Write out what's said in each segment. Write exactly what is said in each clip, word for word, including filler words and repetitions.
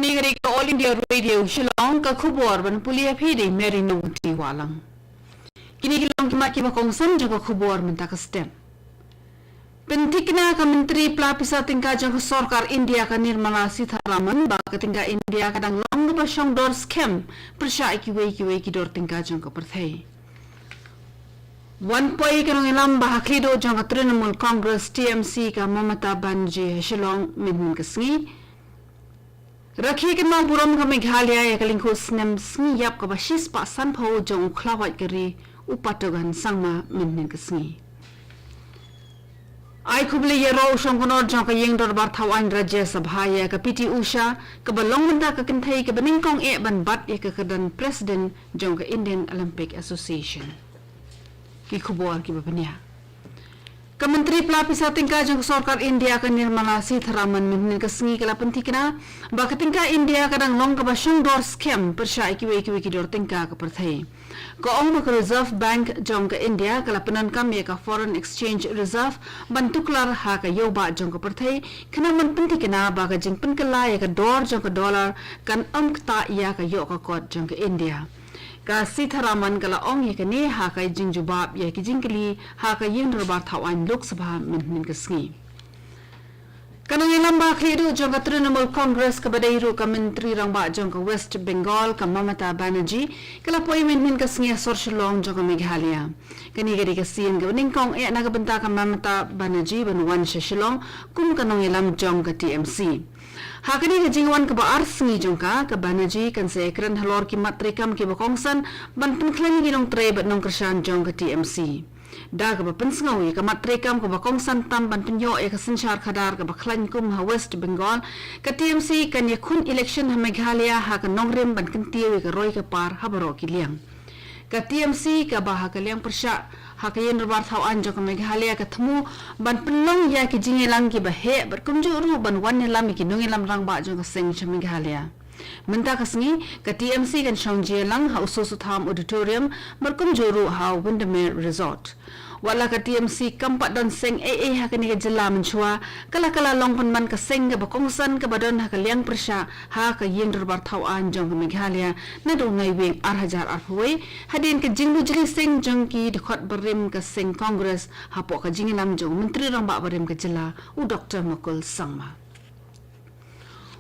Kane ka dei ka All India Radio Shillong, ka khubor ban pule ïa phi da i Mary Nongti Wahlang. Kine ki long ki mat kiba kongsan jong ka khubor mynta ka step. Pynthikna ka Myntri Pla Pisa Tyngka jong ka Sorkar India ka Nirmala Sitharaman ba ka tyngka India ka dang long kaba shong dor skhem pyrshah ïa kiwei kiwei ki dor tyngka jong ka pyrthei. Wan poi ka nongïalam ba ha khlieh duh jong ka Trinamool Congress, T M C, ka Mamata Banerjee ha Shillong mynhynnin ka sngi. Rakhe kynmaw burom ka Meghalaya ïa ka lyngkhuh snem sngi ïap kaba shispah sanphew jong u khlawait ka ri, u Patogan Sangma, mynhynnin ka sngi. Ai khublei ïaroh u shongknor jong ka ïing dorbar thaw aiñ Rajya Sabha ïa ka P T Usha, kaba long mynta ka kynthei kaba nyngkong eh ban bat ïa ka kyrdan President jong ka Indian Olympic Association. Ki khubor kiba bniah. Ka Myntri Pla Pisa Tyngka jong ka Sorkar India ka Nirmala Sitharaman mynhynnin ka sngi ka la pynthikna ba ka tyngka India ka dang long kaba shong dor skhem pyrshah ïa kiwei kiwei ki dor tyngka ka pyrthei. Ka ong ba ka Reserve Bank jong ka India ka la pyndonkam ïa ka foreign exchange reserve ban tuklar ha ka ïewbah jong ka pyrthei, khnang ban pynthikna ba ka jingpynkylla ïa ka dor jong ka dollar kan ym ktah ïa ka ïoh ka kot jong ka India. Ka Sitharaman ka la ong ïa kane ha ka jingjubab ïa ki jingkylli ha ka ïing dorbar thaw aiñ Lok Sabha mynhynnin ka sngi. Ka nongïalam ba khlieh duh jong ka Trinamool Congress kaba dei ruh ka Myntri Rangbah jong ka West Bengal, ka Mamata Banerjee, ka la poi mynhynnin ka sngi ha sor Shillong jong ka Meghalaya. Kane ka dei ka sien kaba nyngkong eh na ka bynta ka Mamata Banerjee ban wan sha Shillong kum ka nongïalam jong ka T M C. Ha kane ka jingwan kaba ar sngi jong ka, ka Banerjee kan sa ïakren halor ki mat treikam kiba kongsan ban pynkhlaiñ ïa ki nongtrei bad nongkyrshan jong ka T M C. Da kaba pynsngew ïa ka mat treikam kaba kongsan tam ban pynïoh ïa ka synshar khadar kaba khlaiñ kum ha West Bengal, ka T M C kan ïakhun election ha Meghalaya ha ka nongrim ban kyntiew ïa ka roi ka par ha baroh ki liang. Ka T M C kaba ha ka liang pyrshah ha ka ïing dorbar thaw aiñ jong ka Meghalaya ka thmu ban pynlong ïa ki jingïalang kiba heh bad kumjuh ruh ban wan ïalam ïa ki nongïalam rangbah jong ka seng sha Meghalaya. Mynta ka sngi, ka T M C kan shong jingïalang ha u Soso Tham Auditorium bad kumjuh ruh ha u Windermere Resort. Wat la ka T M C kam pat don seng ei ei ha kane ka jylla mynshuwa, ka la ka la long pynban ka seng kaba kongsan kaba don ha ka liang pyrshah ha ka ïing dorbar thaw aiñ jong ka Meghalaya naduh u Naiwieng ar hajar arphew wei, hadien ka jingbujli seng jong ki dkhot barim ka seng Congress hapoh ka jingïalam jong u Myntri Rangbah barim ka jylla, u Doctor Mukul Sangma.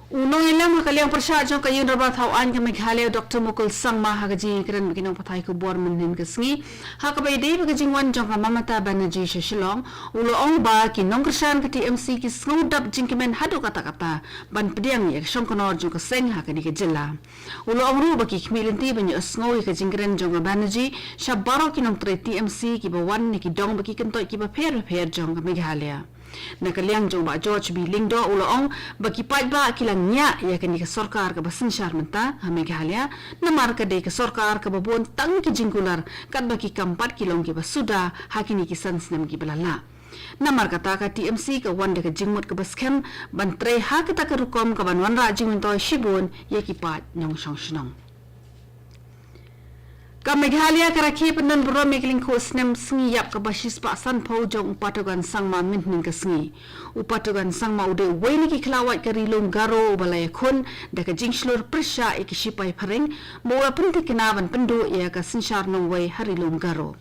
U nongïalam ha ka liang pyrshah jong ka ïing dorbar thaw aiñ ka Meghalaya, u Doctor Mukul Sangma, ha ka jingïakren bad ki nongpathai khubor mynhynnin ka sngi ha kaba ïadei bad ka jingwan jong ka Mamata Banerjee sha Shillong, u la ong ba ki nongkyrshan ka T M C ki sngewdap jingkmen haduh katta katta ban pdiang ïa ka shongknor jong ka seng ha kane ka jylla. U la ong ruh ba ki khmih lynti ban ïohsngew ïa ka jingkren jong ka Banerjee sha baroh ki nongtrei T M C kiba wan na ki dong bad ki kyntoit kiba pher bapher jong ka Meghalaya. Na ka liang jong Bah George B Lyngdoh, u la ong ba ki paidbah ki la ngiah ïa kane ka sorkar kaba synshar mynta ha Meghalaya, namar ka dei ka sorkar kaba bun tang ki jingkular, katba ki kam pat ki long kiba suda ha kine ki san snem kiba la lah. Namar kata, ka T M C ka wan da ka jingmut kaba skhem ban trei ha kata ka rukom kaban wanrah jingmyntoi shibun ïa ki paid nongshong shnong. Ka Meghalaya ka rakhe pyndon burom ïa ka lyngkhuh snem sngi ïap kaba shispah sanphew jong u Patogan Sangma mynhynnin ka sngi. U Patogan Sangma u dei uwei na ki khlawait ka Ri Lum Garo uba la ïakhun da ka jingshlur pyrshah ïa ki shipai phareng, ba u la pynthikna ban pynduh ïa ka synshar nongwei ha Ri Lum Garo.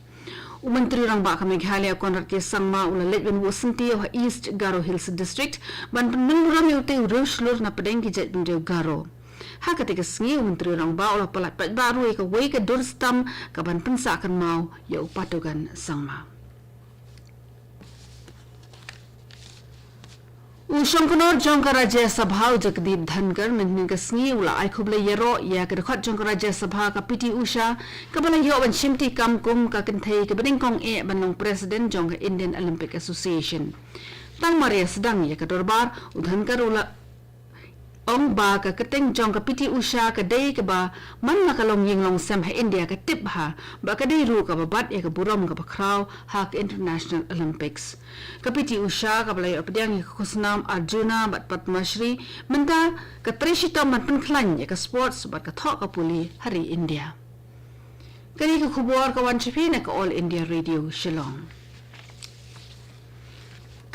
U Myntri Rangbah ka Meghalaya, Conrad K Sangma, u la leit ban buh syntiew ha East Garo Hills District ban pynmynburom ïa utei u riewshlur na pdeng ki jaitbynriew Garo. Ha katei ka sngi, u Myntri Rangbah u la pyllait paidbah ruh ïa kawei ka dur stamp kaban pynsah kynmaw ïa u Patogan Sangma. U shongknor jong ka Rajya Sabha, u Jagdeep Dhankhar, mynhynnin ka sngi u la ai khublei ïaroh ïa ka dkhot jong ka Rajya Sabha, ka P T Usha, kaba la ïoh ban shimti kam kum ka kynthei kaba nyngkong eh ban long president jong ka Indian Olympic Association. Tang mar ïa sdang ïa ka dorbar, u Dhankhar u la ong ba ka kyrteng jong ka P T Usha ka dei kaba man la ka long ïing long sem ha India ka tip bha, bad ka dei ruh kaba bat ïa ka burom kaba khraw ha ka International Olympics. Ka P T Usha kaba la ïoh pdiang ïa ka khusnam Arjuna bad Padma Shri, mynta ka trei shitom ban pynkhlaiñ ïa ka sports bad ka thoh ka pule ha ri India. Kane ka khubor ka wan sha phi na ka All India Radio Shillong.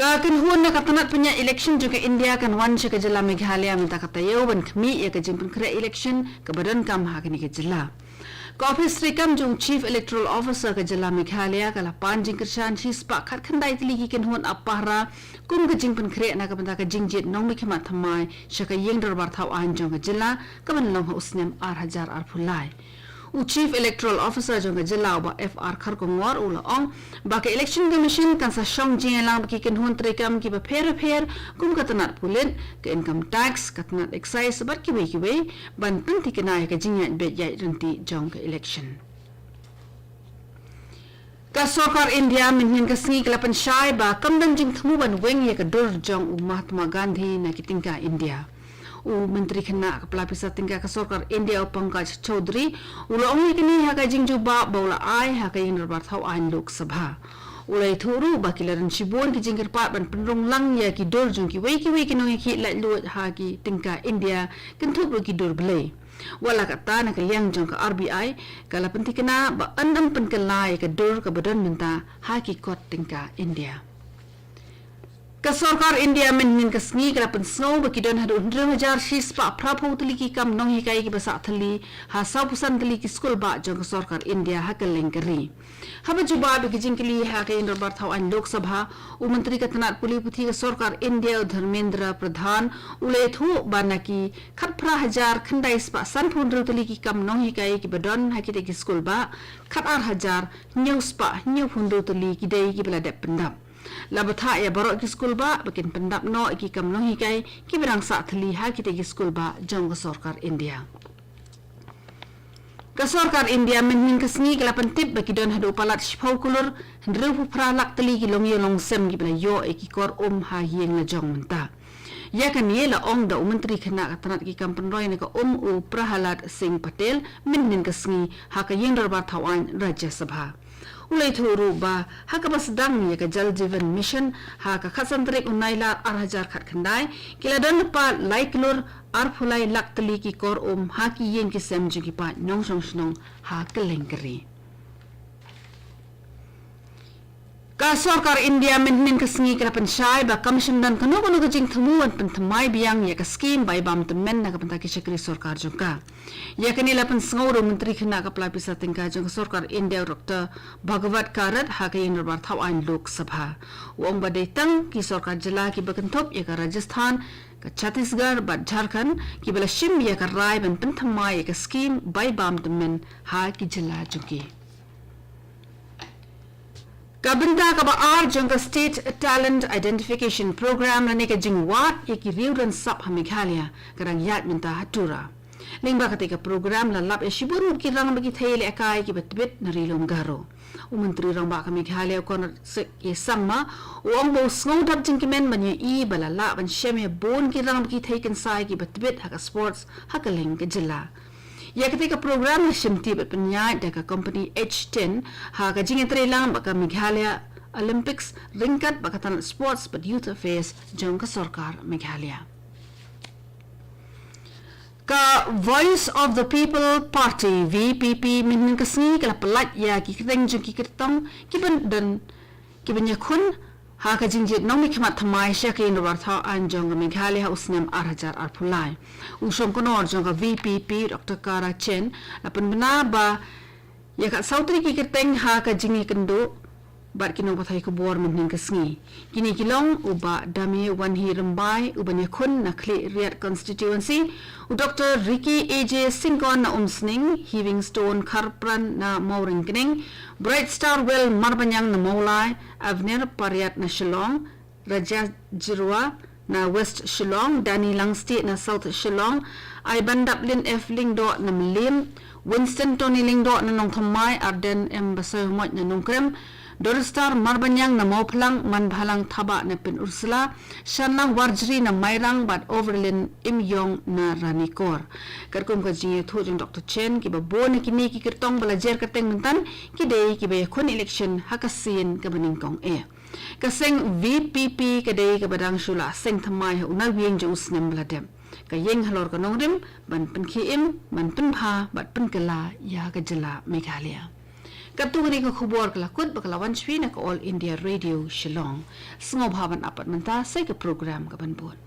Ka kynhun na ka tnat pynïaid election jong ka India kan wan sha ka jylla Meghalaya mynta ka taïew ban khmih ïa ka jingpynkhreh election kaba donkam ha kane ka jylla. Ka ophis treikam jong u Chief Electoral Officer ka jylla Meghalaya ka la pan jingkyrshan shispah khatkhyndai tylli ki kynhun ap pahara kum ka jingpynkhreh na ka bynta ka jingjied nongmihkhmat thymmai sha ka ïing dorbar thaw aiñ jong ka jylla kaban long ha u snem ar hajar arphew lai. U Chief Electoral Officer jong ka jylla u Bah F R Kharkongor u la ong ba ka Election Commission kan sa shong jingïalang bad ki kynhun treikam kiba pher bapher kum ka tnat pulit, ka income tax, ka tnat excise bad kiwei kiwei ban pynthikna ïa ka jingïaid beit ïaid ryntih jong ka election. Ka sorkar India mynhynnin ka sngi ka la pynshai ba kam don jingthmu ban weng ïa ka dur jong u Mahatma Gandhi na ki tyngka India. U Myntri Khynnah ka pla pisa tyngka ka sorkar India u Pankaj Chaudhary u la ong ïa kane ha ka jingjubab ba u la ai ha ka ïing dorbar thaw aiñ Lok Sabha. U la ïathuh ruh ba ki la don shibun ki jingkyrpad ban pynrung lang ïa ki dur jong kiwei kiwei ki nongïakhih laitluid ha ki tyngka India, kynthup ruh ki dur blei. Wat la katta, na ka liang jong ka R B I ka la pynthikna ba yn ym pynkylla ïa ka dur kaba don mynta ha ki kot tyngka India. Ka sorkar India mynhynnin ka sngi ka la pynsngew ba ki don haduh hynriew hajar shispah phraphew tylli ki kam nonghikai kiba sah thylli ha sawphew san tylli ki skulbah jong ka sorkar India ha kylleng ka ri. Haba jubab ïa ki jingkylli ha ka ïing dorbar thaw aiñ Lok Sabha, u Myntri ka tnat pule puthi ka sorkar India u Dharmendra Pradhan u la ïathuh ba na ki khatphra hajar khyndai spah sanphew hynriew tylli ki kam nonghikai kiba don ha kita ki skulbah, khatar hajar hynñiew spah hynñiewphew hynriew tylli ki dei kiba la dep pyndap. La bthah ïa baroh ki skulbah ba kin pyndap noh ïa ki kam nonghikai kiba dang sah thylli ha kita ki skulbah jong ka sorkar India. Ka sorkar India mynhynnin ka sngi ka la pyntip ba ki don haduh palat shiphew klur hynriewphew phra lak tylli ki longïing longsem kiba la ïoh ïa ki kor um ha ïing la jong mynta. Ïa kane la ong da u Myntri Khynnah ka tnat ki kam pynroi na ka um u Prahalad Singh Patel mynhynnin ka sngi ha ka ïing dorbar thaw aiñ Rajya Sabha. U la ïathuh ruh ba ha kaba sdang ïa ka Jal Jeevan Mission ha ka khatsan tarik u Nailar ar hajar khatkhyndai, ki la don lypa lai klur arphew lai lak tylli ki kor um ha ki ïing ki sem jong ki paid nongshong shnong ha kylleng ka ri. Ka sorkar India mynhynnin ka sngi ka la pynshai ba kam shym don kano kano ka jingthmu ban pynthymmai biang ïa ka skhim bai bam tymmen na ka bynta ki shakri sorkar jong ka. Ïa kane la pynsngew da u Myntri Khynnah ka pla pisa tyngka jong ka sorkar India u Doctor Bhagwat Karat ha ka ïing dorbar thaw aiñ Lok Sabha. U ong ba dei tang ki sorkar jylla kiba kynthup ïa ka Rajasthan, ka Chhattisgarh bad Jharkhand kiba la shim ïa ka rai ban pynthymmai ïa ka skhim bai bam tymmen ha ki jylla jong ki. Ka bynta kaba ar jong ka State Talent Identification Program lane ka jingwad ïa ki riew don sap ha Meghalaya ka dang ïaid mynta ha Tura. Lyngba katei ka program la lap ïa shibun ngut ki rang bad ki thei lehkai kiba tbit na Ri Lum Garo. U Myntri Rangbah ka Meghalaya u Conrad K Sangma u ong ba u sngew dap jingkmen ban ïohi ba la lah ban shem ïa bun ki rang bad ki thei kynsai kiba tbit ha ka sports ha kylleng ka jylla. Ïa katei ka program la shimti bad pynïaid da ka company H ten ha ka jingïatreilang bad ka Meghalaya Olympics ryngkat bad ka tnat Sports bad Youth Affairs jong ka sorkar Meghalaya. Ka Voice of the People Party, V P P, mynhynnin ka sngi ka la pyllait ïa ki kyrteng jong ki kyrtong kiban don kiban ïakhun ha ka jingjied nongmihkhmat thymmai sha ka ïing dorbar thaw aiñ jong ka Meghalaya ha u snem ar hajar arphew lai. U shongknor jong ka V P P, Doctor Kara Chen, la pynbna ba ïa ka saw tylli ki kyrteng ha ka jingïakynduh bad ki nongpathai khubor mynhynnin ka sngi. Kine ki long u Bah Dame Wanhi Rymbai uban ïakhun na Khliehriat Constituency, u Doctor Ricky A J Syngkon na Umsning, Heavingstone Kharpran na Mawryngkneng, Bright Star Well Marbaniang na Mawlai, Avner Pariat na Shillong, Raja Jyrwa na West Shillong, Danny Langstieh na South Shillong, Aibandaplin F Lyngdoh na Mylliem, Winston Tony Lyngdoh na Nongthymmai, Ardent M Basaiawmoit na Nongkrem, Doristar Marbaniang na Mawphlang, Manbhalang Thabah na Pyn Ursula, Shanlang Warjri na Mairang bad Overlin Imïong na Ranikor. Katkum ka jingïathuh jong Doctor Chen, kiba bun na kine ki kyrtong ba la jer kyrteng mynta ki dei kiba ïakhun election ha ka sien kaba nyngkong eh. Ka seng V P P ka dei kaba dang shu la seng thymmai ha u Naiwieng jong u snem ba la dep. Ka ïeng halor ka nongrim ban pynkhie im, ban pynbha bad pynkylla ïa ka jylla Meghalaya. Katto katne ka khubor ka la kut bad ka la wan shwa na ka All India Radio Shillong. Sngewbha ban ap pat mynta sa ka program ka ban bud.